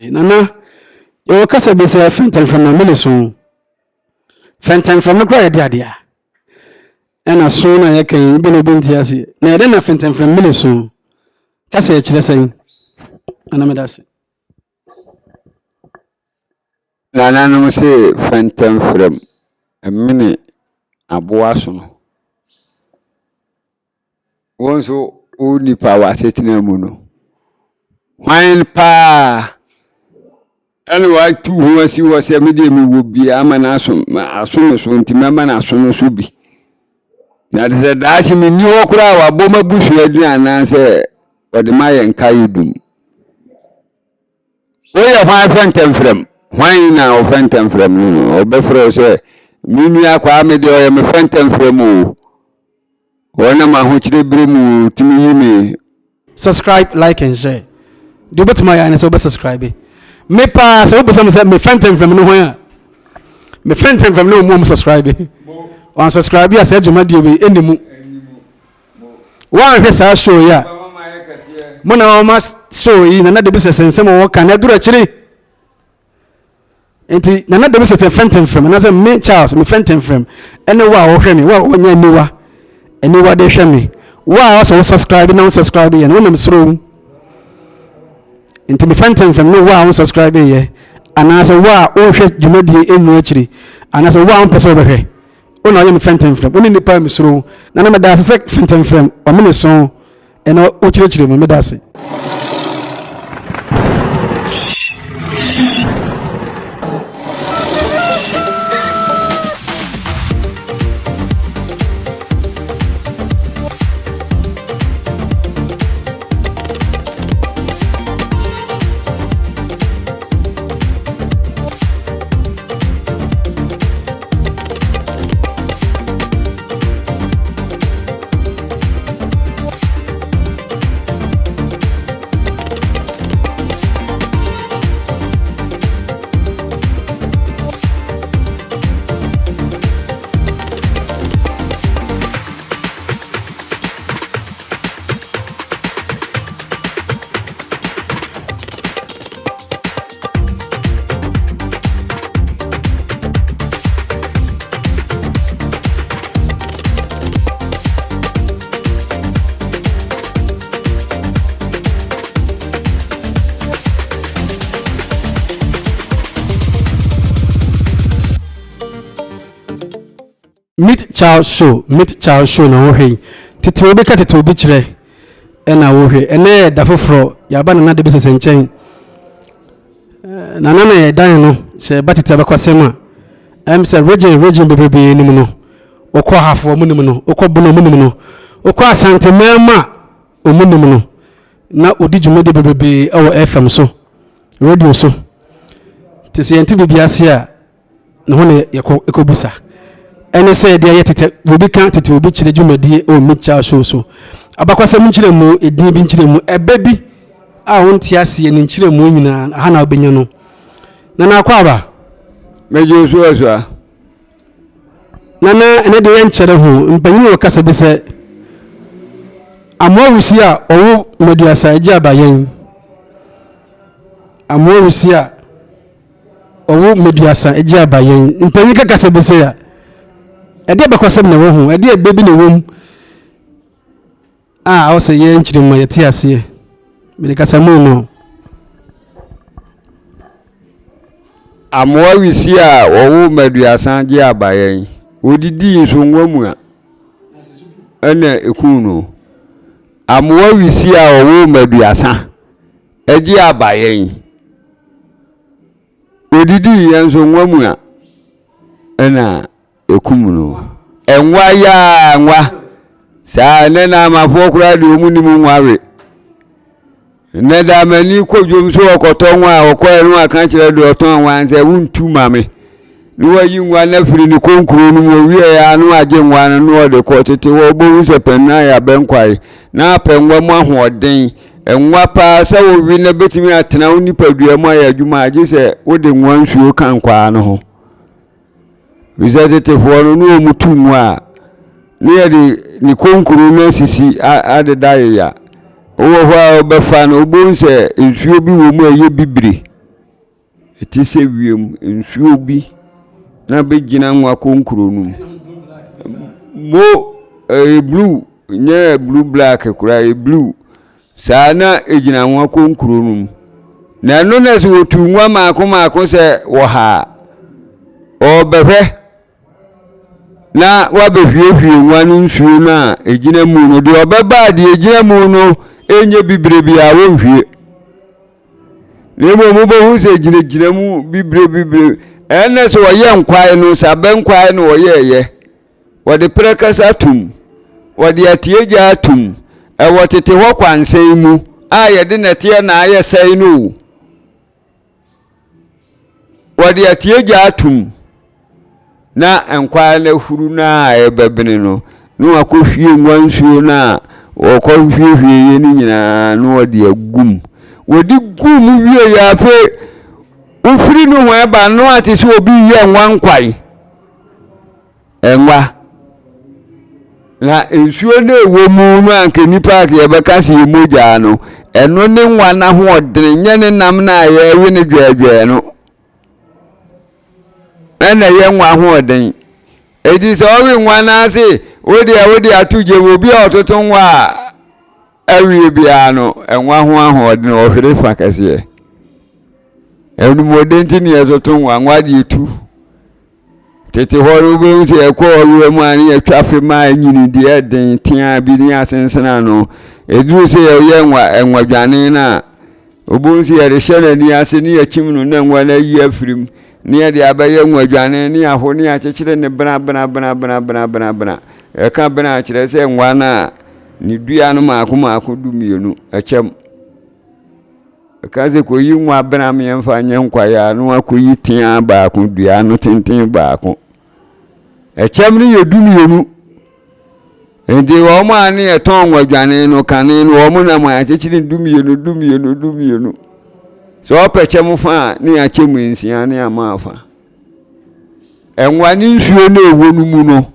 Nana, yɛwɔ kasa bi sɛ fɛntɛmfrɛm na mene so. Fɛntɛmfrɛm no koraa yɛde adeɛ a ɛna so na yɛka yi bi na obi nte aseɛ. Na yɛdɛ na fɛntɛmfrɛm mene so. Kasa yɛkyerɛ sɛn? Nana meda ase. Nananom se fɛntɛmfrɛm mene aboa sono. Wo nso wo nipa w'asetena mu no, hwan paa ɛna watu ho asi hɔ sɛ me deɛ mewɔ bi ama no aso aso me so nti mɛma no aso no so bi. Na te sɛ daakye menni hɔ koraa a wabɔ m'abusua din anaasɛ ɔde ma yɛ nkaeɛ dum. Woyɛ hwan fɛntɛmfrɛm? Hwan na ɔfɛntɛmfrɛm no no? Ɔbɛfrɛ wo sɛ me nua Kwame deɛ ɔyɛ me fɛntɛmfrɛm o. Wɔnam ahokyere bere mu tumi yi me. Subscribe, like and share. Deɛ wobɛtumi ayɛ ne sɛ wobɛ subscribe. Me paa sɛ wobisa me sɛ me fɛntɛmfrɛm no hwan a, me fɛntɛmfrɛm no wɔn mu subscribe. Wɔn subscribe a sɛ dwumadie wei ɛnni mu. Wɔanhwɛ saa show yi a, mo na wɔma show yi na na de bi sɛ sɛ nsɛm a wɔka na ɛduru akyiri. Nti Nana David sɛ sɛ fɛntɛmfrɛm anaasɛ me Charles me fɛntɛmfrɛm ɛne wo a wɔhwɛ me wo a wɔnyɛ aniwa aniwa de hwɛ me wo a wɔsɛ wo subscribe na wo subscribe yɛ no wonam soro wo nti me fɛntɛmfrɛm ne wo a wo subscribe yɛ anaasɛ wo a wohwɛ dwumadie emu akyiri anaasɛ wo a wompɛ sɛ wobɛhwɛ wo na ɔyɛ me fɛntɛmfrɛm wo ne nipa a mesuro wo na na meda ase sɛ fɛntɛmfrɛm ɔmene so Ɛna wokyerɛkyerɛ mu, meda ase. Meet Child Show, Meet Child Show na wohwɛ yi. Tete obi ka tete obi kyerɛ ɛna wohwɛ. Ɛnɛ yɛ da foforɔ, yɛaba Nana de bi sɛsɛ nkyɛn. Nana na yɛdan no sɛ ɛba tete abakɔsɛm a, ɛm sɛ region region bebrebe no mu no, wokɔ Ahafo ɔmo nim no, wokɔ Bono ɔmo nim no, wokɔ Asante mmarima a ɔmo nim no, na ɔdi dwumadi bebrebe ɛwɔ FM so, radio so. Te sɛ yɛnte biribi ase a, ne ho na yɛkɔ kɔbisa. Ɛne sɛ deɛ yɛ tete obi ka tete obi kyerɛ dwumadie wɔ Mitchell show so. Abakwasɛm nkyerɛmu, edin bi nkyerɛmu, ɛbɛ bi a wonte aseɛ ne nkyerɛmu nyinaa aha na wobɛnya no. Nana Akwaaba. Megye so asua. Nana ɛnɛ deɛ yɛnkyɛre ho mpanyin wɔ kasa bi sɛ amoa wusi a ɔwo mmaduasa agye aba yɛn. Amoa wusi a Ɔwo mmaduasa agye aba yɛn. Mpanyin ka kasa bi sɛ a ɛdeɛ bɛkɔsɛm na ɛwɔ ho, ɛdeɛ ɛbɛ bi na ɛwɔ mu a awɔ sɛ yɛn nkyerɛ mu a yɛte aseɛ. Mede kasa mu no. Amoa wisi a wɔwo mmaduasa gye aba yɛn. Wɔdidii nso nwa mu a ɛna ɛkuu no. Amoa wisi a wɔwo mmaduasa gye aba yɛn. Odidii yɛn nso nwa mu a ɛna ekum no. Nwa yaa nwa. Saa ɛnɛ na amafoɔ koraa deɛ wɔn nim nwa we. Nnɛ da amani kɔ dwom so ɔkɔtɔ nwa a ɔkɔɛ no aka kyerɛ deɛ ɔtɔn nwa sɛ wontu ma me. Na wayi nwa no afiri ne konkuro no mu owie ya na wagye nwa no na ɔde kɔ tete hɔ wobɛhu sɛ pɛn no ayɛ abɛnkwae na apɛ nwa mu ahoɔden. Nwa paa sɛ wowe na bɛtumi atena wo nipadua mu ayɛ adwuma a gye sɛ wode nwa nsuo ka nkwaa no ho. Fisɛ tetefoɔ no ne wɔn tu nwa a ne yɛde ne konkuro no asisi adeda yeya. Wowɔ hɔ a wobɛfa no wobɛhu sɛ nsuo bi wɔ mu a ɛyɛ bibire. Ɛte sɛ wiem nsuo bi na bɛgyina nwa konkuro no mu. Mo ɛyɛ blue nyɛ blue black koraa ɛyɛ blue. Saa na ɛgyina nwa konkuro no mu. Na ɛno na sɛ wɔtu nwa mmaako mmaako sɛ wɔha a, ɔrebɛhwɛ na wabɛhwiehwie nwa no nsuo no a ɛgyina mu no. Deɛ ɔbɛba a deɛ ɛgyina mu no ɛnyɛ bibire biara wɔnhwie. Na mmom wobɛhu sɛ gyinagyina mu bibire bibire. Ɛnna sɛ wɔyɛ nkwae no, sɛ abɛnkwae na wɔyɛɛyɛ. Wɔde prɛkɛsɛ atom, wɔde atiegya atom, ɛwɔ tete hɔ kwansɛn mu a yɛde nɛteɛ na ayɛ sɛe no o. Wɔde atiegya atom na nkwae no ahuru no a ɛbɛbene no na wakɔhwie nwa nsuo no a wɔkɔhwiehwieeɛ no nyinaa na wɔde agu mu. Wɔde gu mu wieeɛ afei wofiri no ho ɛba no a te sɛ obi yɛ nwa nkwae. Ngua. Na nsuo no a ɛwɔ mu no a anka nnipa a yɛbɛka sɛ yɛ mogya no, ɛno ne nwa no ahoɔdene, nyɛ ne nam no a yɛwe no dwɛɛdwɛɛ no. Ɛna ɛyɛ nwa ahoɔden. Enti sɛ ɔwe nwa no ase, wo deɛ wode ato gya mu, obi a ɔtoto nwa a awie biara no, nwa ho ahoɔden ɔhwere fa kɛseɛ. Ɛnumɔden nti ne yɛtoto nwa, nwa deɛ tu. Tete hɔ no wobɛhu sɛ yɛkɔ ɔwerɛ mu a ne yɛtwa fe ma anyini deɛ ɛden teaa bi ne asensene ano. Ɛduru sɛ yɛyɛ nwa nwadwane no a, wobɛhu sɛ yɛde hyɛ n'ani ase ne yɛkyim no na nwa no ayi afiri mu ne yɛde abɛyɛ nwadwane ne aho ne yɛakyekyere ne bena bena bena bena bena bena bena. Ɛka bena a kyerɛ sɛ nwa no a ne dua no maako maako 12 ɛkyɛm. Ɛka sɛ kɔyi nwa bena mmiɛnfa nyɛ nkwayaa na wakɔyi tea baako dua no tenten baako. Ɛkyɛm no yɛ 12. Nti wɔn a ne yɛtɔn nwadwane no kane no wɔn nam a yɛakyekyere 12 12 12. Sɛ ɔpɛ kyɛm fa a ne yɛakyɛ mu nsia ne ama afa. Nwa ne nsuo no ɛwɔ no mu no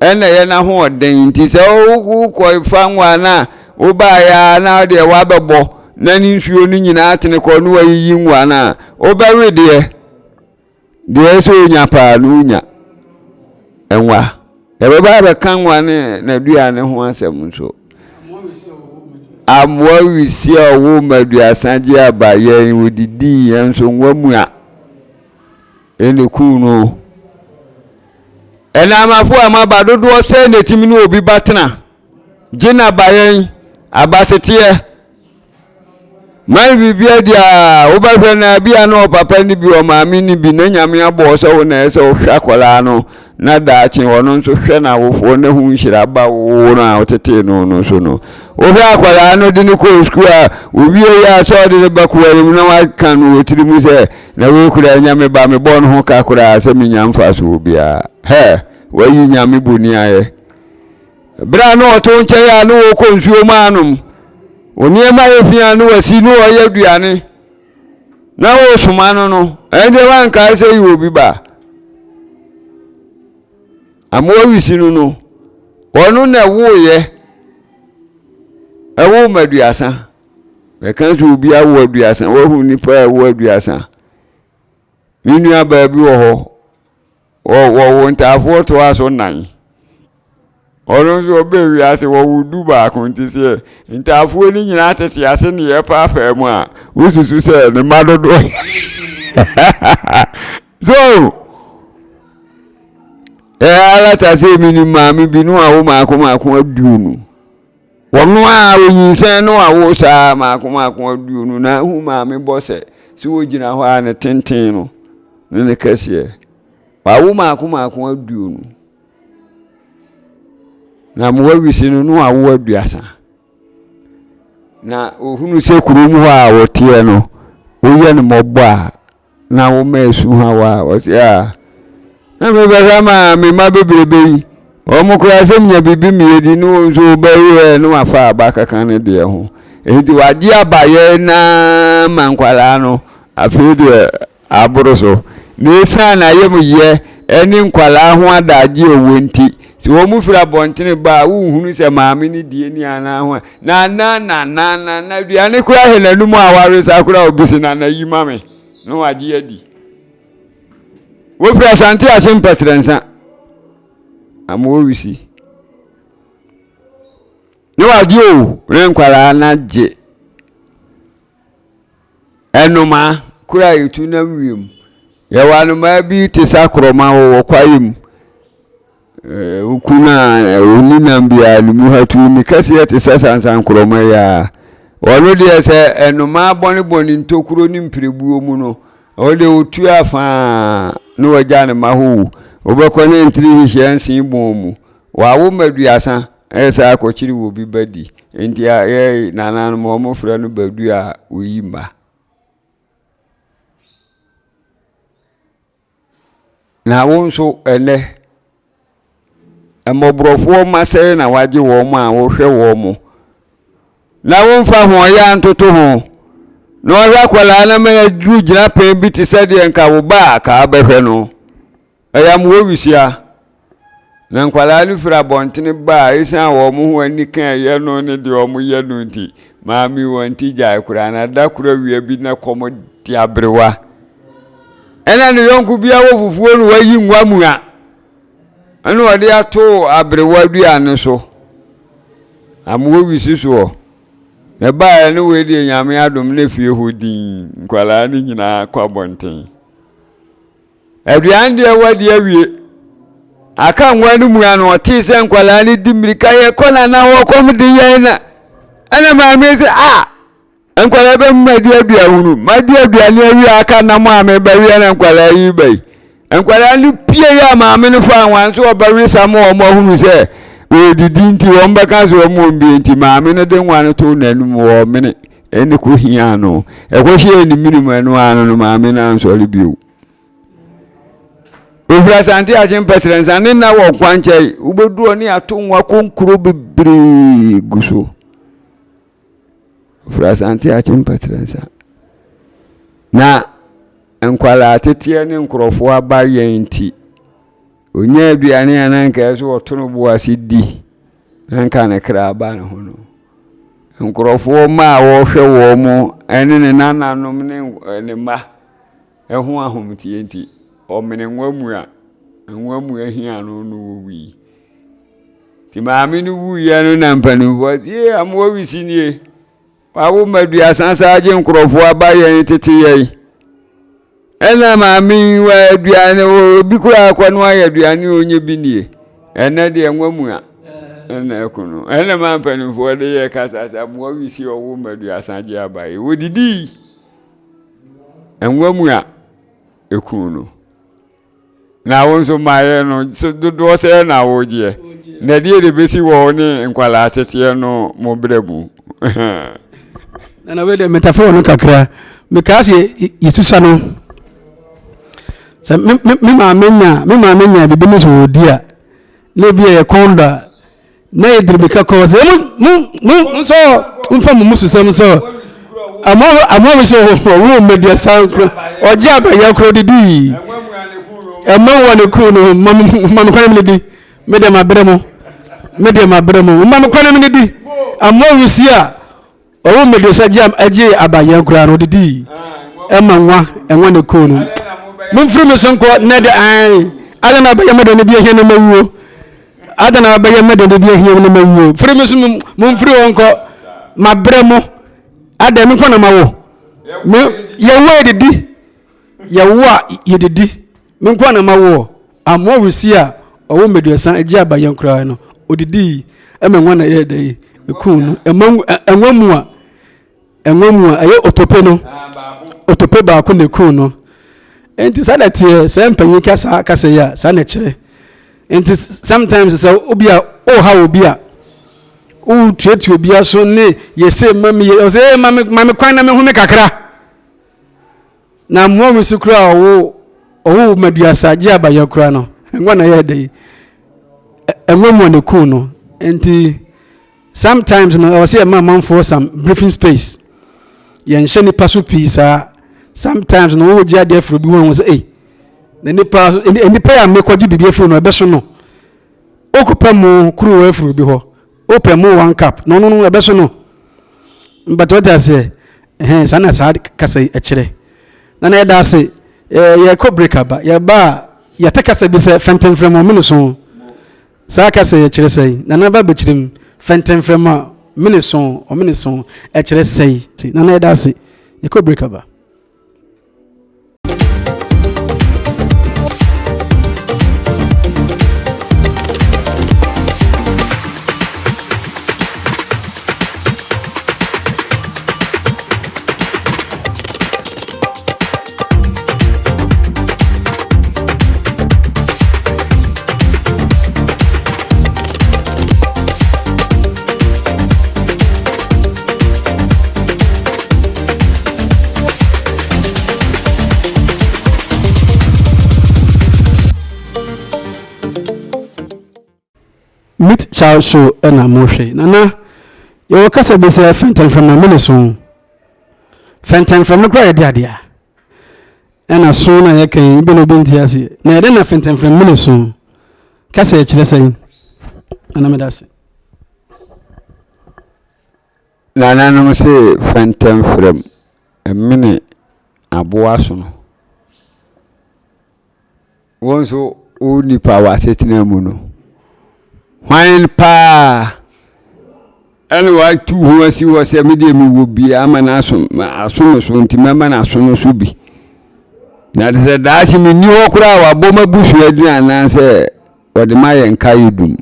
ɛna ɛyɛ n'ahoɔden nti sɛ wokɔ fa nwa no a wobaeɛ a na deɛ woabɛbɔ na ne nsuo no nyinaa atene kɔ na wayiyi nwa no a wobɛwe deɛ deɛ ɛsɛ onya paa no wonya nwa yɛbɛba abɛka nwa ne n'aduane ho asɛm nso amoa wisi a ɔwo mmaduasa gye aba yɛn wɔdidii yɛn nso nwa mu a ɛna kuu no Ɛnamafo a moaba dodoɔ sɛn na ɛtumi ne obi ba tena? Gye na ba yɛn abaseteɛ. Man biribi adi a wobɛhwɛ no a bi a na ɔpapa ni bi ɔmaame ni bi na Nyame abɔ sɛ wo na ɛsɛ wohwɛ akwadaa no na daakye ɔno nso hwɛ n'awofoɔ na hu nhyira ba wo no a wotetee no no so no. Wohwɛ akwadaa no de no kɔɔ sukuu a owie yɛ a sɛ ɔde no ba kuware mu na waka no wɔ tiri mu sɛ Na wei koraa ɛnyɛ me ba, mebɔɔ ne ho ka koraa sɛ menya mfasoɔ biara. Hɛ! Wayi Nyame boni ayɛ. Berɛ a na ɔto nkyɛn a na wɔkɔ nsuo mu anom, nneɛma yɛ fi a na wasi na ɔyɛ aduane na wɔsoma no no, ɛndeɛ wankae sɛ yi obi ba. Amoa wisi no no, ɔno na ɛwoeɛ, ɛwo mmaduasa. Bɛka sɛ obi awo 30, wahu nipa a ɛwo 30. Me nua baa bi wɔ hɔ, wɔwo ntaafoɔ toa so nnan. Ɔno nso ɔbɛɛ wiase wɔwo 11 nti sɛ ntaafoɔ no nyinaa tete ase ne yɛpaapaa mu a, wosusu sɛ ne mma dodoɔ. So, ɛyɛ alata sɛ menim maame bi no awo maako maako 20. Wɔno a onyinsɛn no awo saa maako maako 20 na ahu maame bɔ sɛ sɛ wogyina hɔ a ne tenten no ne ne kɛseɛ. Wawo maako maako 20 na mmoa wisi no no awo 30. Na ohunu sɛ kurom hɔ a wɔteɛ no woyɛ no mmɔbɔ a na woma esu ha wo a, wɔse a na mebɛhwɛ ma me mma bebrebe yi, wɔn koraa sɛ menya biribi mmiedi ne wɔn nso wɔbɛyɛ ne wafa aba kaka ne deɛ ho. Enti wagye abayɛ na ma nkwadaa no afei deɛ aboro so. Na esiane ayamyɛ ne nkwadaa ho adagye a ɔwɔ nti, sɛ wɔn firi abɔntene ba a, wonhunu sɛ maame no die ni anaa ho a, na na na na na na aduane koraa hɛ n'anum a wawesa koraa obi se nana yi ma me. Na wagye adi. Wofiri Asante ase mpɛtrɛnsa. Amoa wisi. Ne wagye o, ne nkwadaa no agye. Nnomaa koro a yɛtu nam wiem. Yɛwɔ anomaa bi te sɛ akorɔma wɔwɔ kwaeɛ mu. Woku no a ɔnni nam biara ne mu hatu ne kɛseɛ te sɛ sansankorɔma yi ara. Ɔno deɛ sɛ nnomaa bɔnebɔne ntokuro ne mpirebuo mu no, ɔno deɛ ɔtu afaa na wagya ne mma hɔ wu. Wobɛkɔ ne ntiri nhyehyɛɛ nsen bɔn mu. Wawo mma aduasa. Ɛyɛ sɛ akɔkyere wɔ bi ba di. Nti a yɛ nananom wɔn frɛ no badu a oyi mma. Na wo nso ɛnɛ mmɔborɔfoɔ mma sɛɛ na wagye wɔn a wohwɛ wɔn mo. Na womfa hoɔyɛ ntoto ho. Na ɔhwɛ akwadaa no ma aduru gyinapɛn bi te sɛ deɛ nka wo ba a ka abɛhwɛ no. Ɛyɛ amoa wisia. Na nkwadaa no firi abɔntene ba a, ɛsiane wɔn ho anika a ɛyɛ no ne deɛ wɔyɛ no nti, maame wɔn ti gyae koraa. Na da koro awia bi na kɔm de aberewa. Ɛna ne yɔnko bi awɔ fufuo no wayi nwa mua. Ɛna ɔde ato aberewa dua no so. Amoa wisi soɔ. Na ɛbaeɛ no wei deɛ Nyame adom na fie hɔ din. Nkwadaa no nyinaa kɔ abɔnten. Aduan deɛ wadi awie. Aka nwa no mu ano ɔtee sɛ nkwadaa no di mmirika yɛ kɔ na na wɔkɔm de yɛn na ɛna maame sɛ a nkwadaa bɛ mu madi adua hunu madi aduane awie aka nam a mebɛweɛ na nkwadaa yi ba yi nkwadaa no pie yɛ a maame no fa nwa nso ɔbɛwe sa ma wɔn ahunu sɛ wɔredidi nti wɔn bɛka sɛ wɔn wɔn bie nti maame no de nwa no to n'anum wɔmene Ɛnne kɔhiaa no. Ɛkɔhyɛɛ ne mene mu ɛno ara no maame no ansɔre bio. Ofiri Asante ase mpɛsrɛ nsa ne nna wɔ kwankyɛn. Wobɛdu hɔ ne ato nwa konkuro bebree gu so. Ofiri Asante ase mpɛsrɛ nsa. Na nkwadaa teteɛ ne nkurɔfoɔ aba yɛn nti, ɔnya aduane a na anka ɛsɛ ɔto no bo ase di na anka ne kra aba ne ho no. Nkurɔfoɔ mma a wɔhwɛ wɔn ne ne nananom ne ne mma ho ahometeɛ nti, ɔmene nwa mu a nwa mu ahia no no wɔwui. Nti maame no wuiɛ no na mpanimfoɔ sɛ yee amoa wisi nie wawo mma aduasa saa gye nkurɔfoɔ aba yɛn tete yɛn. Ɛna maame yi wa aduane obi koraa akɔ no ayɛ aduane a ɔnyɛ bi nie ɛnɛ deɛ nwa mu a ɛna ɛko no ɛna maa mpanimfoɔ de yɛ kasa sɛ amoa wisi ɔwo ma aduasa gye aba yi wɔdidi nwa mu a ɛku no. Na wo nso mmaeɛ no so dodoɔ sɛ na wogyeɛ na ɛdeɛ de bɛsi wɔ wo ne nkwadaa teteɛ no mo berɛ mu. Nana wei deɛ metafo wɔ no kakra mekaa sɛ yɛsusua no sɛ me maame nya me maame nya biribi ne sɛ wɔdi a na ebi yɛ kɔn dɔ a na yɛ diribika kɔ sɛ mo mo mo nsɔ nfa mo mususɛm sɔ amoa amoa mi sɛ ɔwɔ mmɛduasa nkuro ɔgye abayɛ kuro didi ɛmɛ wɔ ne kuro no ma ma mi kwan mi di mi deɛ ma brɛ mo mi deɛ ma brɛ mo ma mi kwan mi di amoa mi si a. Ɔwɔ mmɛduasa gye gye abayɛn koraa no ɔdidii ɛma nwa ɛnwa ne koo no momfiri me so nkɔ nɛ de ae ada na abɛyɛ mɛdɔ ne bi ahia no mawuo ada na abɛyɛ mɛdɔ ne bi ahia no mawuo firi me so momfiri hɔ nkɔ mabrɛ mo ada me nkɔ na mawo me yɛwo a yɛdidi yɛwo a yɛdidi me nkɔ na mawoɔ Amoa wusie a ɔwɔ mmaduasa gye aba yɛn koraa no, odidii ma nwa na ɛyɛɛ dɛ ekuu no. Ɛma ɛnwa mu a ɛnwa mu a ɛyɛ otope no, otope baako na ekuu no. Nti saa na ɛteɛ sɛ mpanyin ka saa kasa yi a saa na ɛkyerɛ. Nti sometimes sɛ obi a ɔreha obi a wotuatua obi aso ne yɛsɛ ma mi yɛ ɔsɛ ee ma me ma me kwan na me home kakra. Na mmoa wusu koraa a ɔwo ɔwo maduasa gye abayɛ koraa no ngua na ɛyɛ dɛ yi ɛnwa mu a na ekuu no nti sometimes no ɛwɔ sɛ yɛma amanfoɔ some briefing space yɛnhyɛ nipa so pii saa sometimes no wɔwɔ gye adeɛ afiri obi ho wɔn sɛ ei na nipa nipa yɛ a mekɔgye biribi afiri no ɛbɛso no okopɛ mo kuruwa afiri obi hɔ wopɛ mo one cup na ɔno no ɛbɛso no mbata ɔte aseɛ ɛhɛn saa na saa kasa yi ɛkyerɛ. Nana yɛda ase. Yɛkɔ break aba. Yɛba a yɛte kasa bi sɛ fɛntɛmfrɛm ɔmene so. Saa kasa yi ɛkyerɛ sɛn? Nana ba bɛkyerɛ mu. Fɛntɛmfrɛm a mene so, ɔmene so ɛkyerɛ sɛn? Nana yɛda ase. Yɛkɔ break aba. Meet Child Show na mohwɛ. Nana, yɛwɔ kasa bi sɛ fɛntɛmfrɛm mene so. Fɛntɛmfrɛm no koraa yɛde adeɛ a. Ɛna so na yɛka yi, bi na obi nte aseɛ. Na yɛde na fɛntɛmfrɛm mene so. Kasa ɛkyerɛ sɛn? Nana meda ase. Nananom se fɛntɛmfrɛm mene aboa sono. Wo nso wo nipa w'asetena mu no, hwan paa ɛna watu ho asi hɔ sɛ me deɛ mewɔ bi ama no aso aso me so nti mɛma no aso no so bi. Na de sɛ daakye menni hɔ koraa a wabɔ m'abusua din anaasɛ wɔde ma yɛ nkaeɛ dum.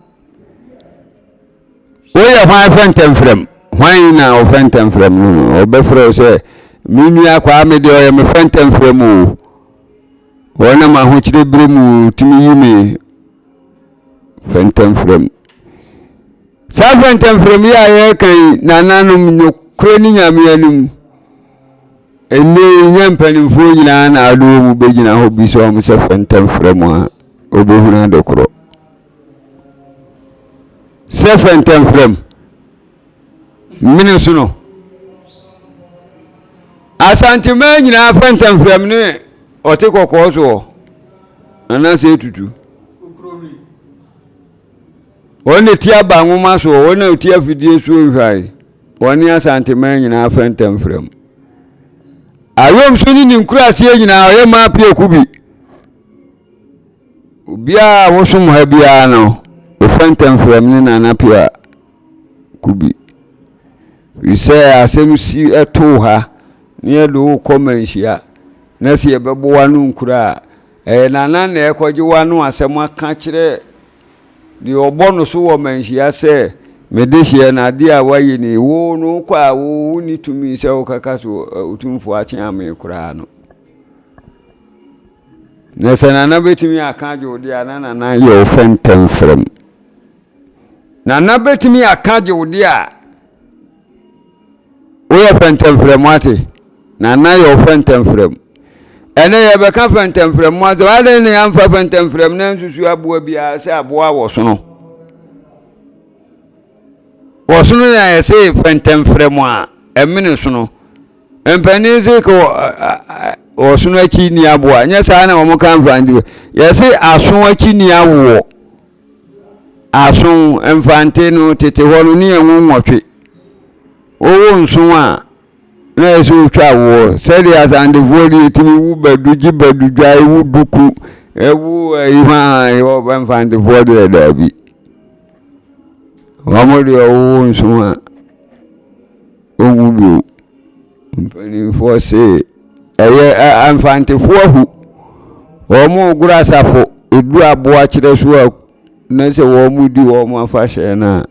Woyɛ hwan fɛntɛmfrɛm? Hwan na ɔfɛntɛmfrɛm no no? Ɔbɛfrɛ wo sɛ me nua kwaa me deɛ ɔyɛ me fɛntɛmfrɛm o. Wɔnam ahokyerɛ berɛ mu tumi yi me fɛntɛmfrɛm. Saa fɛntɛmfrɛm yi a yɛreka yi, nananom nokorɛ ne Nyame anim. Ɛnnɛ yi nyɛ mpanimfoɔ nyinaa na ade wɔn mu bɛgyina hɔ bisa wɔn sɛ fɛntɛmfrɛm a wɔbɛhunu ade korɔ. Sɛ fɛntɛmfrɛm mene so no Asanteman nyinaa fɛntɛmfrɛm ne ɔte kɔkɔɔ soɔ anaasɛ etutu. Wɔn na ti aba nwoma soɔ, wɔn na ti afidie soɔ nhwae. Wɔn ne Asanteman nyinaa fɛntɛmfrɛm. Ayom so ne ne nkuraseɛ nyinaa ɔyɛ maa pieku bi. Obiara a wosom ha biara no, ofɛntɛmfrɛm ne Nana Pia Kubi. Firi sɛ asɛm si too ha na yɛde wo kɔ manhyia na sɛ yɛbɛbɔ w'ano nkura a, ɛyɛ Nana na ɛkɔgye w'ano asɛm aka kyerɛ deɛ ɔbɔ no so wɔ manhyia sɛ mede hyeɛ no adeɛ a woayɛ ni wo no wokɔ a wo wonni tumi sɛ wokaka so otumfoɔ akye ame koraa no. Na sɛ Nana bɛtumi aka agye wo deɛ a na Nana yɛ wo fɛntɛmfrɛm. Nana bɛtumi aka agye wo deɛ a woyɛ fɛntɛmfrɛm ate. Nana yɛ wo fɛntɛmfrɛm. Ɛnɛ yɛbɛka fɛntɛmfrɛm mu asɛm. Adɛn na yɛamfa fɛntɛmfrɛm na nsusu aboa biara sɛ aboa wɔ sono? Wɔ sono na yɛse fɛntɛmfrɛm a ɛmene sono. Mpanin se ka ɔsono akyi ni aboa nyɛ saa na wɔn ka mfante yɛse aso akyi ni awoɔ aso mfante no tete hɔ no ne yɛn ho nwɔtwe wowo nson a na yɛ sɛ otwa awoɔ sɛdeɛ asantefoɔ deɛ etumi wu badu gye badu dwa ewu duku ewu ayi hwan wɔ mfantefoɔ deɛ daabi wɔn deɛ ɔwowo nson a. Ɔnwu bio. Mpanimfoɔ se ɛyɛ Mfantefoɔ ahu. Wɔregoro asafo, ɛduru aboakyerɛ so a na sɛ wɔredi wɔn afahyɛ no a.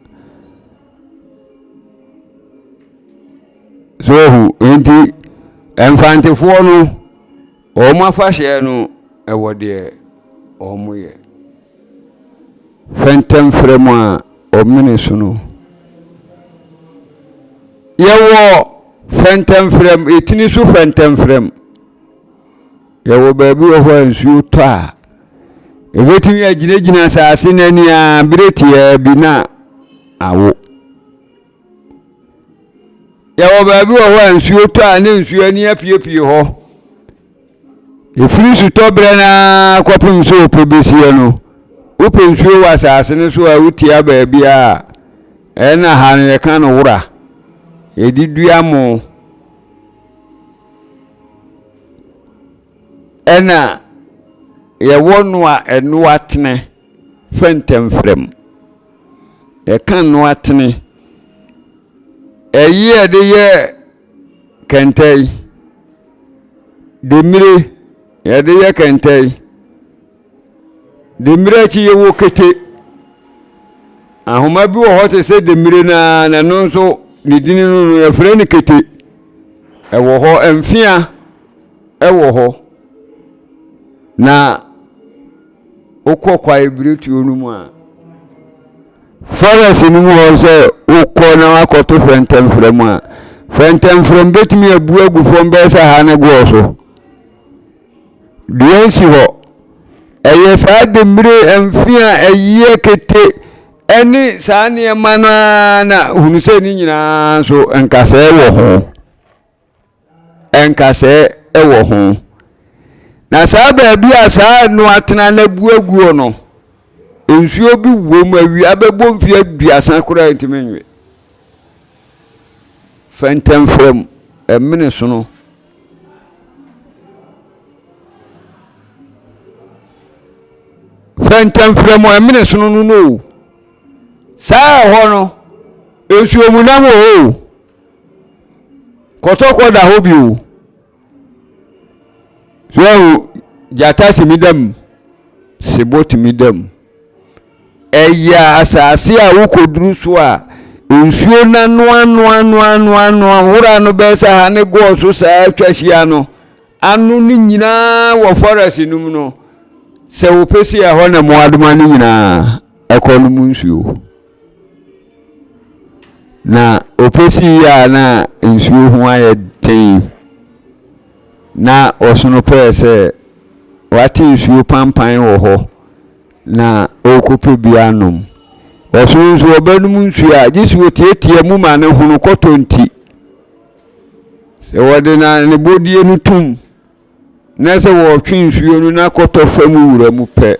So ohu nti Mfantefoɔ no wɔn afahyɛ no ɛwɔ deɛ wɔyɛ. Fɛntɛmfrɛ mu a ɔmene so no. Yɛwɔ fɛntɛmfrɛm, etini so fɛntɛmfrɛm. Yɛwɔ baabi wɔ hɔ a nsuo tɔ a, ɛbɛtumi agyinagyina asase no ani ara berɛ tiaa bi na awo. Yɛwɔ baabi wɔ hɔ a nsuo tɔ a na nsuo ani apiepie hɔ. Ɛfiri sutɔberɛ no ara kɔpem sɛ ɔpɛ bɛsiɛ no, wopɛ nsuo wɔ asase no so a wotia baabi a ɛna ha no yɛka no wora. Yɛde dua mo. Ɛna yɛwɔ no a ɛnoa tene fɛntɛmfrɛm. Yɛka noa tene. Ɛyi a yɛde yɛ kɛntɛ yi, demmire yɛde yɛ kɛntɛ yi. Demmire akyi yɛwɔ kete. Ahoma bi wɔ hɔ te sɛ demmire no ara na ɛno nso ne dini no no yɛfrɛ no kete. Ɛwɔ hɔ mfea wɔ hɔ. Na wokɔ kwaebiretuo no mu a, forest no mu hɔ sɛ wokɔ na wakɔto fɛntɛmfrɛ mu a, fɛntɛmfrɛ mu bɛtumi abu agu fam bɛyɛ sɛ ha ne goɔ so. Dua nsi hɔ. Ɛyɛ saa demmire mfe a ɛyɛ kete ɛne saa nneɛma no ara na hunu sɛ ne nyinaa nso nkasɛɛ wɔ ho. Nkasɛɛ wɔ ho. Na saa baabi a saa ɛno atena no abu aguo no, nsuo bi wɔ mu awia bɛbɔ mfeɛ aduasa koraa ntumi nwe. Fɛntɛmfrɛm ɛmene sono. Fɛntɛmfrɛm ɛmene sono no no o. Saa ɛhɔ no, nsuo mu nam wɔ hɔ o. Kɔtɔkɔ da hɔ bi o. So ahu gyata tumi da mu, sebɔ tumi da mu. Ɛyɛ asase a wokɔduru so a nsuo no anoanoanoanoanoa wora no bɛyɛ sɛ ha ne gɔɔ so saa atwa hyia no ano no nyinaa wɔ forest no mu no sɛ wopɛ si ɛhɔ na mmoadoma no nyinaa ɛkɔ no mu nsuo. Na ɔpɛsii a na nsuo ho ayɛ den na ɔsono pɛɛ sɛ wate nsuo pampan wɔ hɔ na ɔrekɔpɛ bi anom. Ɔsono nso ɔbɛnom nsuo a gye sɛ ɔtiatia mu ma ne hono kɔtɔ nti. Sɛ wɔde na ne bodie no tom na sɛ wɔretwe nsuo no na kɔtɔ fam wura mu pɛ,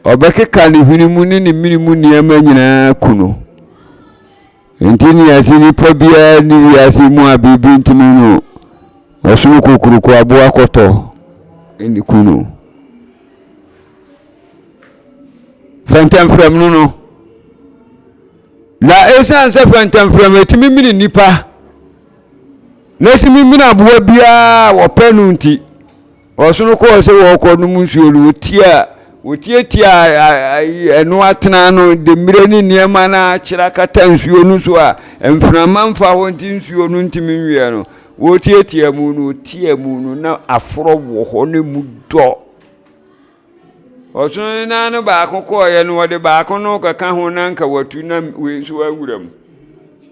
ɔbɛkeka ne hwene mu ne ne mene mu nneɛma nyinaa ku no. Nti ne yɛse nipa biara ne wiase mu a biribi ntumi no ɔsono kokuroko aboa kɔtɔ ne ku no. Fɛntɛmfrɛm no no. Na ɛsiane sɛ fɛntɛmfrɛm ɛtumi mene nipa Na si memene aboa biara a wɔpɛ no nti, ɔsono kɔɔ sɛ wɔrekɔ nom nsuo no, wɔtia wɔtiatia ɛno atena no de mmerɛ ne nneɛma no akyerɛ akata nsuo no so a mframa mfa hɔ nti nsuo no ntumi nweɛ no wɔtiatia mu no wɔtia mu no na aforɔ wɔ hɔ no mu dɔ. Ɔsono ne nan no baako kɔeɛ no, wɔde baako no kɛka ho na anka watu na wei nso awura mu.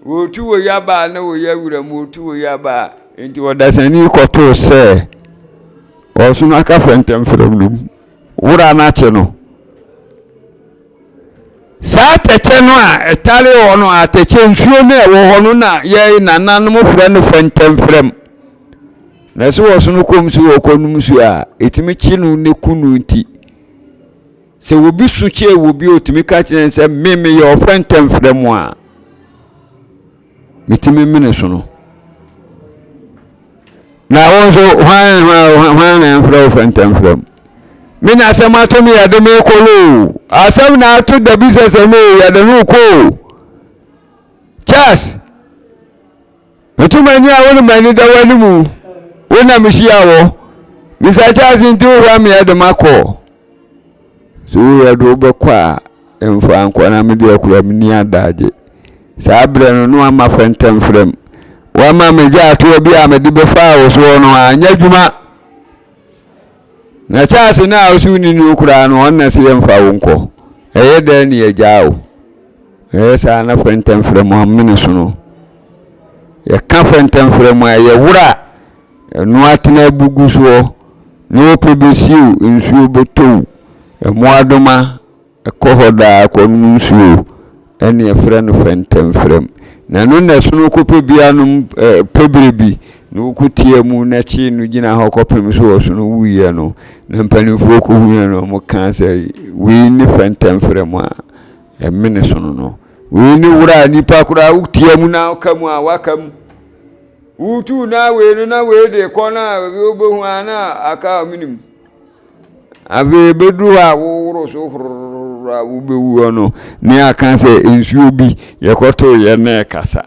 Wɔtu wei aba a na wei awura mu, wɔtu wei aba a. Enti ɔdasani kɔtoo sɛ ɔsono aka fɛntɛmfrɛm no mu. Wura no akye no. Saa atɛkyɛ no a ɛtare hɔ no, atɛkyɛ nsuo no a ɛwɔ hɔ no na yɛn nananom frɛ no fɛntɛmfrɛm. Na sɛ ɔsono kɔm so ɔkɔnom nsuo a, ɛtumi kye no ne ku no nti, sɛ obi so kyɛɛ wɔ bi a ɔtumi ka kyerɛ no sɛ me meyɛ ɔfɛntɛmfrɛm a, metumi mene so no. Na wo nso hwan hwan hwan na ɛmfrɛ wo fɛntɛmfrɛm? Me na asɛm ato me yɛde me kɔ no asɛm na ato dabi sɛ sɛ no yɛde no kɔ o. Charles Meto m'ani a wo ne m'ani da w'anim wo na mehyia wɔ Mr. Charles nti wohwɛ me ɛde makɔ so woyɛ de wobɛkɔ a mfa nkɔ na mede akura me ni adagye saa berɛ no na wama fɛntɛmfrɛm wama me dwaatoɔ bi a mede bɛfaa wo soɔ no anyɛ adwuma Na Charles no a ɔsi wonni no koraa no ɔno na ɛsɛ yɛmfa wo nkɔ. Ɛyɛ dɛn ne yɛgyaa wo? Ɛyɛ saa na fɛntɛmfrɛ mu amene so no. Yɛka fɛntɛmfrɛ mu a ɛyɛ wura ɛno atena abugu soɔ na wɔpɛ bɛsiw nsuo bɛtɔw mmoadoma Ɛkɔ hɔ daa kɔnom nsuo ɛne ɛfrɛ no fɛntɛmfrɛm. Na ɛno na ɛsono kɔpɛ bi anom pɛ berɛ bi na wɔkɔtia mu na kyee no gyina hɔ kɔpem so ɔsono wuiɛ no na mpanimfoɔ kɔhuiɛ no wɔkaa sɛ wei ne fɛntɛmfrɛm a ɛmene sono no. Wei ne wura a nipa koraa wotia mu na woka mu a waka mu. Wotu na wei no na wei de kɔ na wobɛhu a na aka a menim. Afei bɛduru hɔ a woworo so horororo a wobɛwu hɔ no ne aka sɛ nsuo bi yɛkɔtoo yɛ na ɛkasa.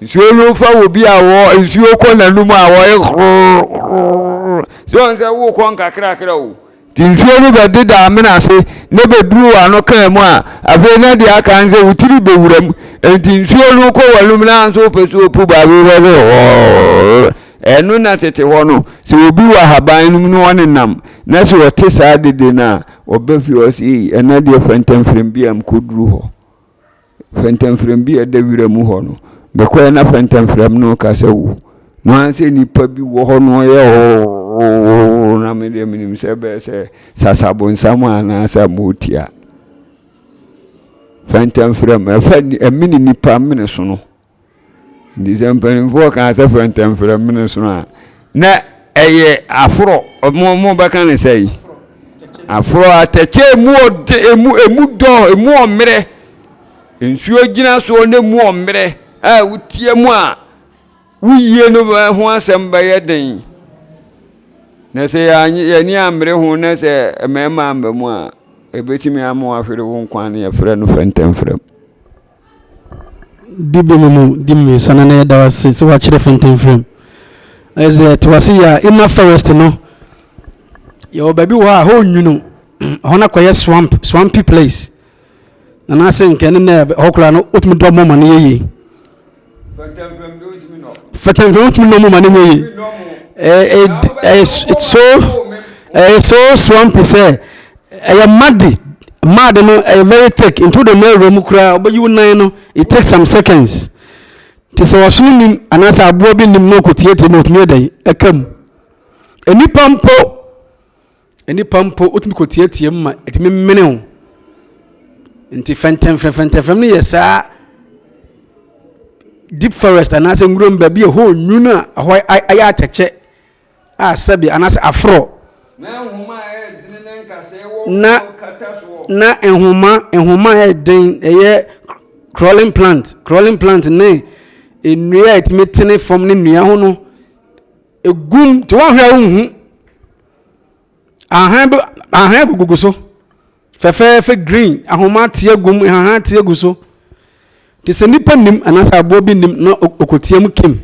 Nsuo no fa wɔ bi a wɔ nsuo kɔ n'anum a wɔyɛ horororo sɛ wɔn sɛ wokɔ nkakrakra o. Nti nsuo no bɛdeda amena ase na bɛduru w'ano kaa mu a, afei na deɛ aka ne sɛ wo tiri bɛwura mu. Nti nsuo no kɔ w'anum na nso wopɛ sɛ wopu baabi wobɛsɛ hɔɔrr. Ɛno na tete hɔ no, sɛ obi wɔ ahaban no mu na ɔnenam na sɛ ɔte saa dede no a, ɔba fie ɔse ei ɛnɛ deɛ fɛntɛmfrɛm bi a mekɔduru hɔ. Fɛntɛmfrɛm bi a ɛda wira mu hɔ no, mekɔɛ na fɛntɛmfrɛm no reka sɛ wo. No ara sɛ nipa bi wɔ hɔ no ɔyɛ hoo na me deɛ menim sɛ ɛbɛyɛ sɛ sasabonsam anaasɛ motia. Fɛntɛmfrɛm ɛfɛ ɛmene nipa mene sono. Nti sɛ mpanimfoɔ kaa sɛ fɛntɛmfrɛ mene sono a, na ɛyɛ aforɔ. Mo mo bɛka ne sɛ yi. Aforɔ atɛkyɛ emu ɔde emu emu dɔ emu ɔmmerɛ. Nsuo gyina soɔ na emu ɔmmerɛ a wotia mu a woyie no ho asɛm bɛyɛ den. Na sɛ yɛn ani ammere ho na sɛ mmarima amba mu a, ebetumi ama wahwere wo nkwa no yɛfrɛ no fɛntɛmfrɛm. Di bɛ mu di mmiɛnsa na yɛda wo ase sɛ woakyerɛ fɛntɛmfrɛm. Ɛyɛ sɛ yɛte wase yɛ a inner forest no yɛwɔ baabi wɔ hɔ a hɔ nwunu hɔ no akɔyɛ swamp swampy place na n'ase nkɛ ne nɛ hɔ koraa no wotumi dɔ mɔ ma no yɛ yie. Fɛtɛmfrɛm wotumi nɔ mu ma no nyɛ yie. Ɛyɛ so ɛyɛ so swampy sɛ ɛyɛ muddy mud no ɛyɛ very thick nti wode nan awura mu koraa wobɛyi wo nan no it takes some seconds nti sɛ ɔsono nim anaasɛ aboa bi nim na ɔkɔtiatia mu ɔtumi yɛ dɛn ɛka mu nnipa mpo nnipa mpo wotumi kɔtiatia mu ma ɛtumi mene wo nti fɛntɛmfrɛm fɛntɛmfrɛm no yɛ saa deep forest anaasɛ nwuram baabi a ɛhɔ nwunu a ɛhɔ ayɛ atɛkyɛ a sɛbe anaasɛ aforɔ. Na nhoma a ɛyɛ den ne nkasɛɛ wɔ na, kata soɔ. Na nhoma nhoma a ɛyɛ den ɛyɛ crawling plant crawling plant ne nnua a ɛtumi tene fam ne nnua ho no egum te wɔn ahwɛ a wonhu ahan ahan gugugu so. Fɛfɛɛfɛ green, ahoma ate agu mu, nhahan ate agu so. Te sɛ nipa nim anaasɛ aboa bi nim na ɔkɔtia mu kim.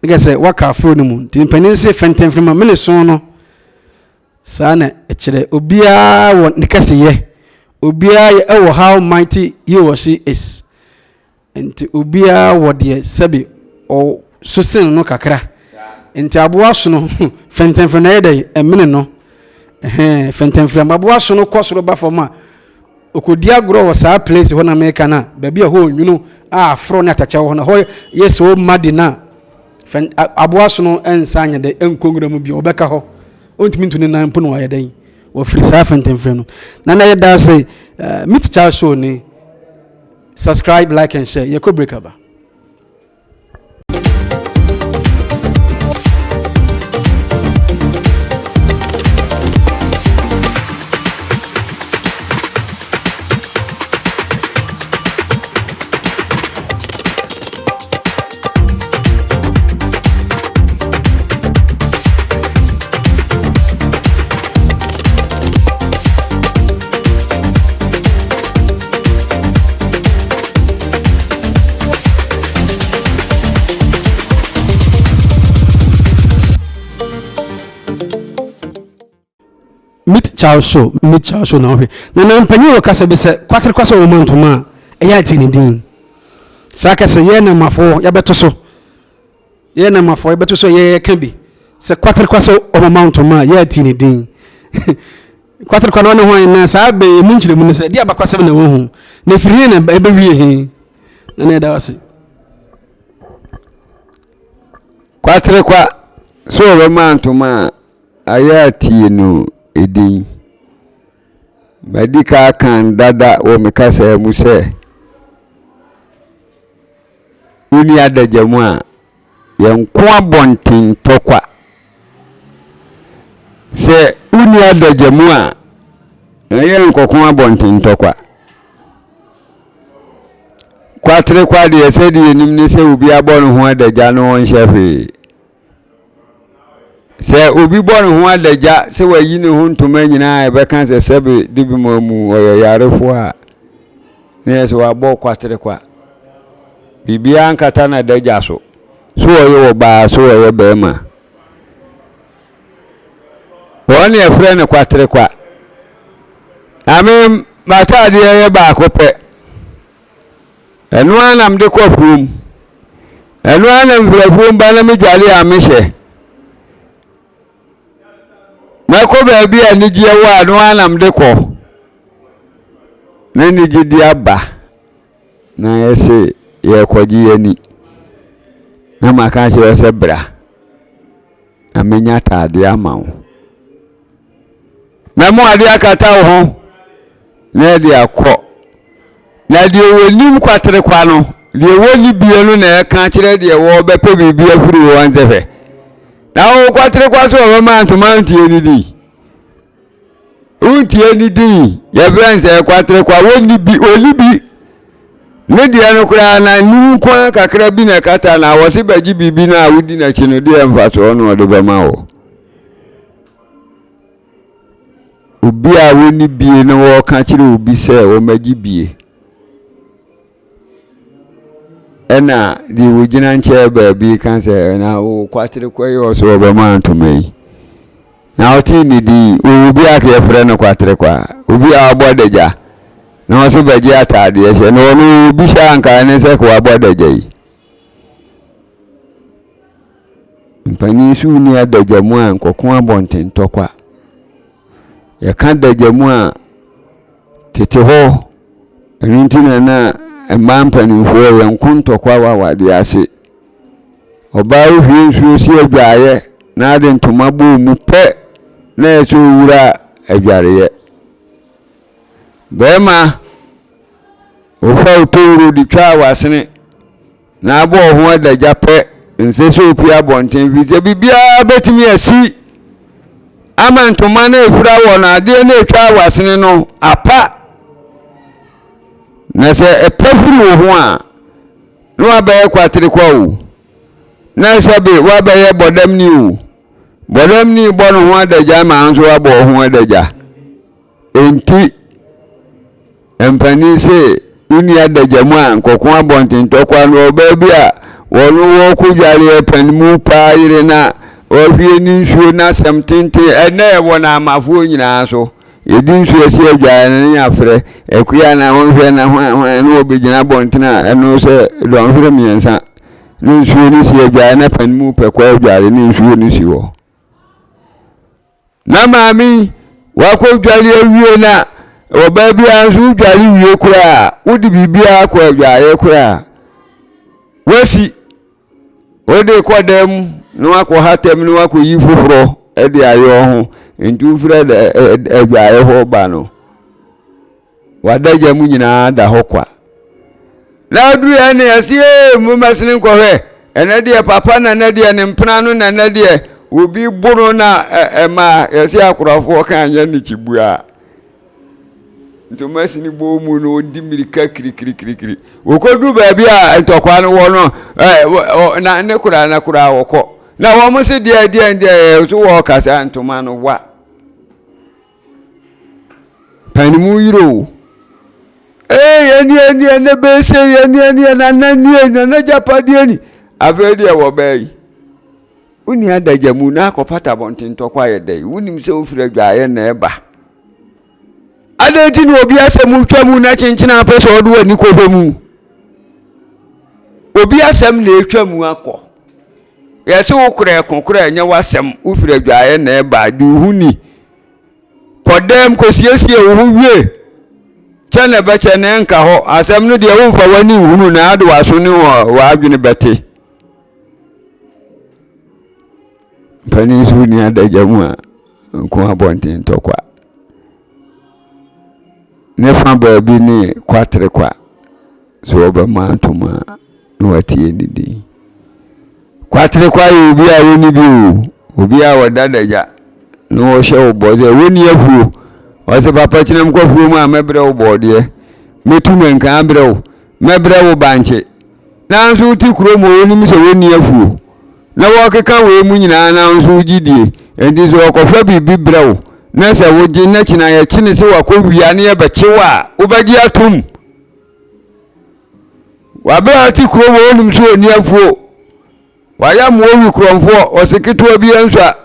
Ne kɛ sɛ waka aforo no mu. Nti mpanin se fɛntɛmframa mene so no. Saa na ɛkyerɛ. Obiara wɔ ne kɛseyɛ. Obiara ɛwɔ how mighty he or she is. Nti obiara wɔ deɛ sɛbe ɔso sen no kakra. Nti aboa sono fɛntɛnfrɛm na ɛyɛ dɛn ɛmene no. Ɛhɛn fɛntɛnfrɛm aboa sono kɔ soro ba fam a ɔkɔdi agorɔ wɔ saa place hɔ na meka no a baabi a ɛhɔ onwunu a aforɔ ne atakyɛ wɔ hɔ no hɔ yɛ so muddy no a fɛn aboa sono nsa nyɛ dɛn ɛnkɔ nwura mu bio ɔbɛka hɔ ɔntumi ntu ne nan mpo na wayɛ dɛn wɔfiri saa fɛntɛnfrɛm no na na yɛda ase uh, meet child show ni Subscribe, like and share. Yɛkɔ break aba. Meet Charles Show, Meet Charles Show na wohwɛ. Na na mpanyin wɔ kasa bi sɛ kwatere kwasɛ wɔn ntoma a ɛyɛ ate ne din. Saa kasa yɛ na mafoɔ yɛbɛto so. Yɛ na mafoɔ yɛbɛto so yɛ yɛka bi sɛ kwatere kwasɛ wɔn ma ntoma a yɛ ate ne din. Kwaterekwa no ɔne hwan na saa bɛ emu nkyerɛmu no sɛ ɛde abakwasɛm na wɔhu na ɛfiri he na ɛbɛwie he na na ɛda ase. Kwaterekwa sɛ ɔbɛma ntoma a ayɛ atie no edin. Madi ka aka dada wɔ me kasa mu sɛ wonni adagya mu a Yɛnko abɔnten ntɔkwa. Sɛ wonni adagya mu a, na yɛnkɔko abɔnten ntɔkwa. kwaterekwa deɛ sɛdeɛ yɛnim ne sɛ obi abɔ ne ho adagya na ɔnhyɛ hwee. Sɛ obi bɔ ne ho adagya sɛ wayi ne ho ntoma nyinaa a ɛbɛka sɛ sɛbe de bi ma mu ɔyɛ yarefoɔ a, na yɛ sɛ wabɔ kwaterekwa. Biribiara nkata n'adagya so. So ɔyɛ ɔbaa so ɔyɛ barima. Wɔn na yɛfrɛ no kwaterekwa. Na me m'ataadeɛ yɛ baako pɛ. Ɛno ara na mede kɔ afuom. Ɛno ara na mfiri afuom ba na medwale a mehyɛ. Mɛkɔ baabi a anigyeɛ wɔ a ɛno ara na mede kɔ. Na anigyedeɛ aba na yɛse yɛrekɔgye yɛn ani. Na maka akyerɛ sɛ bra. Na menya ataadeɛ ama wo. Mɛmo adeɛ akata wo ho na ɛde akɔ. Na deɛ wɔnim kwaterekwa no, deɛ wɔnni bie no na ɛka kyerɛ deɛ wɔbɛpɛ biribi afiri wɔn sɛ hwɛ. Na wo kwaterekwa so wɔbɛma ntoma ntie ne din. Wontie ne din, yɛfrɛ no sɛ kwaterekwa, wɔnni bi, wɔnni bi. Ne deɛ no koraa na num nko ara kakra bi na ɛkata na wɔse bɛgye biribi no a wodi n'akyi no deɛ mfasoɔ na ɔde bɛma wo. Obi a wɔnni bie na wɔreka kyerɛ obi sɛ wɔmmɛgye bie. Ɛna deɛ wɔgyina nkyɛn baabi ka sɛ na wo kwaterekwa yi ɔso ɔbɛma ntoma yi. Na ɔtee ne din, ɔwɔ bi a ka yɛfrɛ no kwaterekwa, obi a wabɔ adagya na ɔso bɛgye ataadeɛ hyɛ na ɔno ɔwɔ bi hyɛ anka ɛne sɛ ka wabɔ adagya yi. Mpanin so nni adagya mu a nkɔko abɔnten tɔkwa. Yɛka adagya mu a tete hɔ ɛno nti na na mmaa mpanimfoɔ yɛnko ntɔkwa wɔ awadeɛ ase. Ɔbaa wohwie nsuo si adwaeɛ na ade ntoma bɔ mu pɛ na ɛsɛ owura adwareɛ. Bɛrima wofa wo towuro de twaa w'asene na abɔ wo ho adagya pɛ, nsɛ sɛ opue abɔnten firi sɛ biribiara bɛtumi asi ama ntoma no efura wɔ no adeɛ no etwa w'asene no apa. Na sɛ ɛpa firi wo ho a, na wabɛyɛ kwaterekwa o, na sɛbe wabɛyɛ bɔdamni o, bɔdamni bɔ ne ho adagya ma nso wabɔ wo ho adagya. Enti, mpanin se, wonni adagya mu a, nkɔko abɔntentɔkwa no, ɔbaa bi a wɔno wɔkɔ dwareɛ panimu paa yere na ɔhwie ne nsuo no asɛm tenten, ɛnɛ ɛwɔ no amafoɔ nyinaa so. Yɛdi nsuo asi adwaeɛ no ne yɛafrɛ akua na wɔnhwɛ na hwan hwan na wɔbɛgyina abɔntene a ɛno sɛ dɔnhwere mmiɛnsa ne nsuo no si adwaeɛ na panimu pɛ kɔ adware ne nsuo no si hɔ. Na maame yi, wakɔdware awie na ɔbaa biara nso wodware wie koraa wode biribiara kɔ adwareɛ koraa wasi wode kɔ dan mu na wakɔ hatam na wakɔyi foforɔ de ayɛ ho nti wofiri adwareɛ hɔ ba no W'adagya mu nyinaa da hɔ kwa. Na aduru yɛn ne yɛse ee mommɛsene nkɔhwɛ ɛnɛ deɛ papa na nɛ deɛ ne mpena no na nɛ deɛ obi bo no na ɛma yɛse akorafoɔ ka anyɛ ne kyibua ntoma sini bɔ mu no ɔdi mmirika kirikirikiri wɔkɔduru baabi a ntɔkwa no wɔ no na ne koraa na koraa wɔkɔ na wɔn se deɛ deɛ deɛ so wɔkasa ntoma no wa Panimu yere o. Ee ɛni ɛni ɛnɛ bɛyɛ ɛni ɛni nana nie nana gyapadeɛ ni. Afei deɛ wɔ bɛɛ yi. Wonni adagya mu na akɔpata abɔnten tɔkwa ayɛ dɛ. Wonim sɛ wofiri adwaeɛ na ɛba. Adɛn nti na obi asɛm twa mu na kyenkyena apɛ sɛ ɔde w'ani kɔhwɛ mu? Obi asɛm na ɛtwa mu akɔ. Yɛse wo korɛ ko korɛ ɛnyɛ w'asɛm wofiri adwaeɛ na ɛba de wo ho ni. Kɔ dɛm kɔsiesie wo ho wie. Kyɛ na ɛbɛkyɛ na ɛnka hɔ. Asɛm no deɛ womfa w'ani nhunu na ade w'aso ne w'adwene bɛte. Mpanin nso nni adagya mu a nko abɔnten ntɔkwa. Ne fa baabi ne kwatere kwa. So wɔbɛma ntoma na watie ne din. Kwatere kwa yɛ obi a wɔnni bi o, obi a wɔda adagya na wɔhyɛ wo bɔ sɛ wɔnni afuo. Ɔsɛ papa kyena mkɔ afuo mu a mɛbrɛ wo bɔɔdeɛ, mɛtu mɛnka abrɛ wo. Mɛbrɛ wo bankye. Nanso wote kurom hɔ wonim sɛ wɔnni afuo. Na wɔkeka wei mu nyinaa na wo nso wogye die. Enti sɛ wɔkɔfa biribi brɛ wo na sɛ wogye na kyina yɛkyene sɛ wakɔ wia ne yɛbɛkye wo a, wobɛgye atom. Wabere a ɔte kurom hɔ wonim sɛ ɔnni afuo. Wayɛ mmoa wi korɔmfoɔ, ɔse ketewa bi nsua.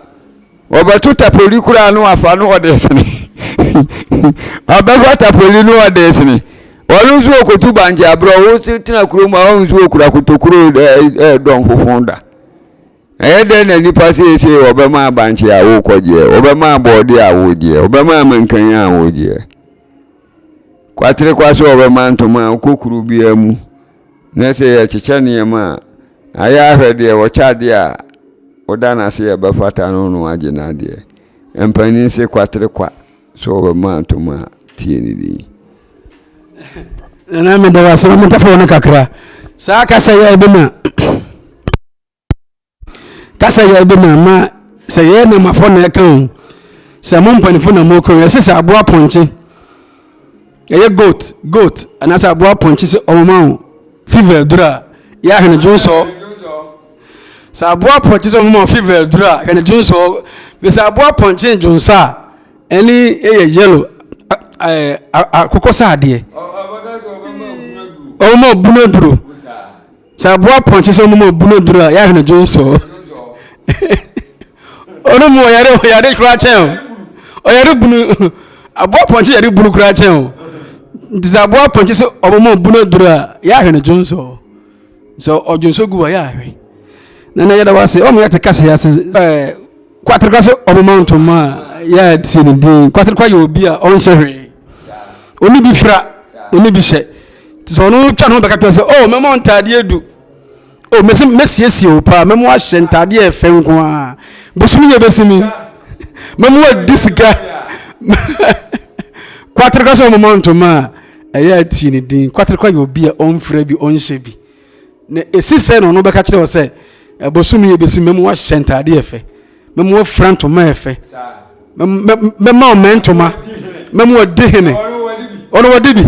Ɔbɛto tapoli koraa no wafa no ɔde sene. Ɔbɛfa tapoli no ɔde sene. Ɔno nso ɔkɔtu bankye aberɛ ɔwo tena kurom a ɔho nso ɔkura kotokuro dɔn fofo da. Ɛyɛ dɛn na nipa seesei ɔbɛma abankye a wokɔgyeɛ, ɔbɛma abɔɔde a wogyeɛ, ɔbɛma amankan a wogyeɛ. Kwatere kwa sɛ ɔbɛma ntoma a wokɔ kuro biara mu. Na sɛ yɛkyekyɛ nneɛma a, ayɛ ahwɛ deɛ wɔkyɛ adeɛ a woda no ase yɛ bɛfata no na wagye n'adeɛ. Mpanin se kwatere kwa sɛ wɔbɛma atom a tie ne din. Nana meda wo ase ma mentafo wo no kakra. Saa kasa yi a ɛbɛma Kasa yɛ bi na ma sɛ yɛyɛ namafo na ɛka o sɛ mo mpanimfo na mo ka o yɛsɛ sɛ aboa pɔnkye ɛyɛ goat goat anaasɛ aboa pɔnkye sɛ ɔmoma o fever duro a yɛ ahwene dwonsɔ sɛ aboa pɔnkye sɛ ɔmoma o fever duro a hwene dwonsɔ sɛ aboa pɔnkye dwonsɔ a ɛne ɛyɛ yellow ɛɛ akokɔ sɛ adeɛ ɔmoma bunu duro. Sɛ aboa pɔnkye sɛ ɔmo bu no duro a yɛahwɛ no dwonsɔ. Ɔno mu ɔyare ɔyare koraa kyɛn o. Ɔyare bunu aboa pɔnkye yare bunu koraa kyɛn o. Nti sɛ aboa pɔnkye sɛ ɔmo bu no duro a yɛahwɛ no dwonsɔ. Sɛ ɔdwonsɔ gu a yɛahwɛ. Na na yɛda wase ɔmo yɛte kasa yɛ ase ɛɛ kwaterekwa sɛ ɔmo ma ntoma a yɛatie ne din. Kwaterekwa yɛ obi a ɔnhyɛ hwee. Ɔni bi fira, ɔni bi hyɛ. Nti sɛ ɔno twa ne ho bɛka kyerɛ sɛ oh mɛma wo ntaadeɛ du oh mɛsi mɛsiesie wo paa mɛma wahyɛ ntaadeɛ ɛfɛ nko ara bosom yɛ bɛsi mi mɛma wadi sika kwaterekwa sɛ ɔmoma ntoma a ɛyɛ atie ne din kwaterekwa yɛ obi a ɔmfira bi ɔnhyɛ bi na ɛsi sɛ na ɔno bɛka kyerɛ wɔ sɛ bosom yɛ bɛsi mɛma wahyɛ ntaadeɛ ɛfɛ Mɛma wafira ntoma a ɛfɛ. Mɛma ɔmɛ ntoma. Mɛma wadi hene. Ɔno wadi bi.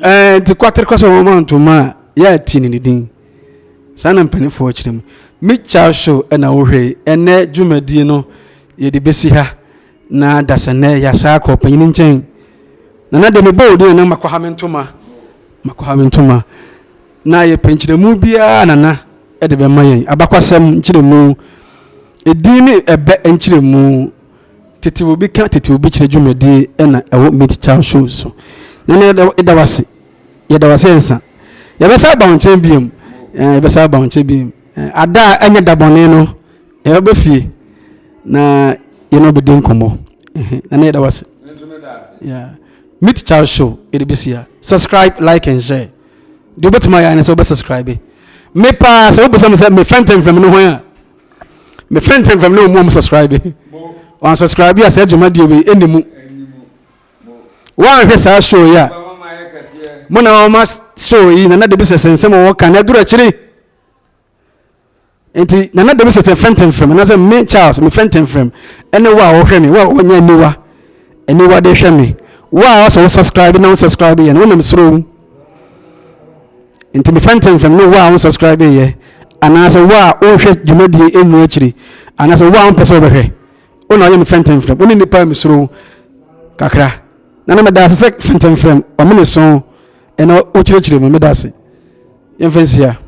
Ɛɛ nti kwatere kwa sɛ wɔma ntoma a yɛ ati ne ne din. Saa na mpanimfoɔ kyerɛ mu. Me Chow Show ɛna wohwɛ yi. Ɛnɛ dwumadie no yɛde bɛsi ha na dasɛnɛ yɛasa akɔ ɔpanyin nkyɛn. Nana deɛ mebɔ wo din na makɔha me ntoma. Makɔha me ntoma. Na yɛpɛ nkyerɛmu biara Nana de bɛma yɛn, abakwasɛm nkyerɛmu, edin ne ɛbɛ nkyerɛmu, tete obi ka tete obi kyerɛ dwumadie na ɛwɔ Meet Child Show so. Nana yɛda wase, yɛda wase nsa. Yɛbɛsa aba wo nkyɛn biom, yɛbɛsa aba wo nkyɛn biom. Ada a ɛnyɛ da bɔne no, yɛbɛba fie na yɛne wo bɛdi nkɔmmɔ. Nana yɛda wase. Yeah. Meet Child Show, yɛde bɛsi ha. Subscribe, like and share. Deɛ wobɛtumi ayɛ ne sɛ wobɛ subscribe. Me paa sɛ wobisa me sɛ me fɛntɛmfɛm no hwan a me fɛntɛmfɛm ne ɔmu ɔmu subscribe. Wɔn subscribe a sɛ dwumadie wei ɛnni mu. Wɔanhwɛ saa show yi a mo na wɔma show yi na na de bi sɛ sɛ nsɛm a wɔka na ɛduru akyiri. Nti Nana Dabi sɛ sɛ fɛntɛmfrɛm anaasɛ me Charles me fɛntɛmfrɛm ɛne wo a wɔhwɛ me wo a wɔnyɛ aniwa aniwa de hwɛ me wo a wɔsɛ wo subscribe na wo subscribe yɛ no wonam soro wo nti me fɛntɛmfrɛm ne wo a wo subscribe yɛ anaasɛ wo a wohwɛ dwumadie emu akyiri anaasɛ wo a wompɛ sɛ wobɛhwɛ wo na ɔyɛ me fɛntɛmfrɛm wo ne nipa a mesuro wo kakra na na meda ase sɛ fɛntɛmfrɛm ɔmene so ɛna wokyerɛkyerɛ mu meda ase yɛmfa nsia.